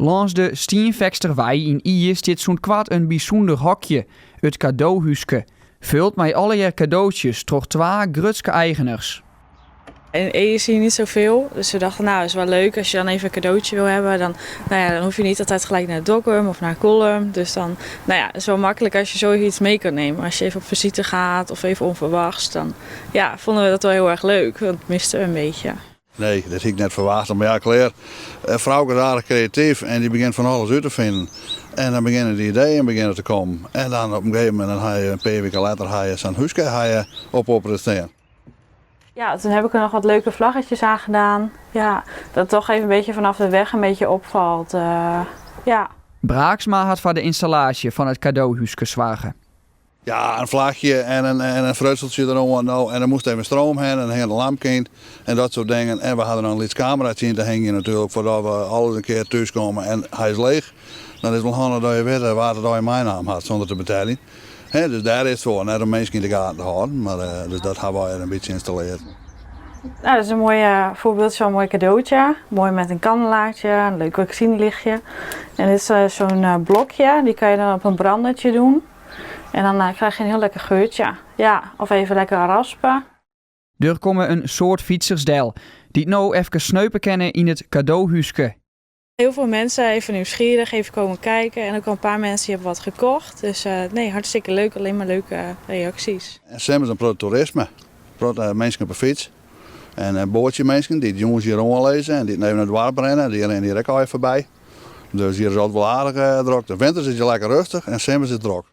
Lâns de Stienfeksterwei yn Ie stiet sûnt koart in bysûnder hokje, it kadohúske. Fuld mei allegear kadootsjes troch twa grutske eigeners. In Ede zie je niet zoveel, dus we dachten nou is wel leuk als je dan even een cadeautje wil hebben. Dan, nou ja, dan hoef je niet altijd gelijk naar Dokkum of naar Kollum. Dus dan nou ja, het is wel makkelijk als je zoiets mee kan nemen. Als je even op visite gaat of even onverwachts, dan ja, vonden we dat wel heel erg leuk. Want dat misten we een beetje. Nee, dat hie ik net ferwachte. Mar ja, klear. Frouke is aardich kreatyf en dy begjint fan alles út te finen. En dan begjinne de ideeën begjinne te kommen. En dan op in gegeven momint, dan ha je in pear wike letter ha je sa'n húske ha je op op it stean. Ja, toen heb ik er nog wat leuke vlaggetjes aan gedaan. Ja, dat toch even een beetje vanaf de weg een beetje opvalt. Ja. Braaksma hat foar de ynstallaasje fan it kadohúske soarge. Ja, in flachje en in, en in frutseltsje deroan. No, en dan moast even stroom heen en dan hing in lampke yn en dat soart dingen. En we hadden dan in lyts kameratsje yn te hingjen natuerlik, foardat we alles in kear thús komme en hy is leech. Dan is it wol handich dat je witte wa't it allegear meinaam hat sûnder te beteljen. Hè, dus dêr is it foar, net om minsken yn de gaten te hâlden, mar dus dat ha wy er in bytsje ynstalleard. Nou, dat is in moai voorbeeld van een mooi cadeautje. Mooi met een kandelaartje, een leuk waxinelichtje. En dit is zo'n blokje, die kan je dan op een brandertje doen. En dan krijg je een heel lekker geurtje. Ja, of even lekker raspen. Der komme in soad fytsers del, dy't no efkes sneupe kinne yn it kadohúske. Heel veel mensen even nieuwsgierig, even komen kijken. En ook al een paar mensen die hebben wat gekocht. Dus nee, hartstikke leuk. Alleen maar leuke reacties. En simmers in protte toerisme. In protte minsken op 'e fyts. En boatsjeminsken dy't jûns hjir oanlizze en dy't even nei it doarp rinne, dy rinne hjir ek allegear foarby. Dus hjir is altyd wol aardich drok. De winters is hjir lekker rêstich en simmers is it drok.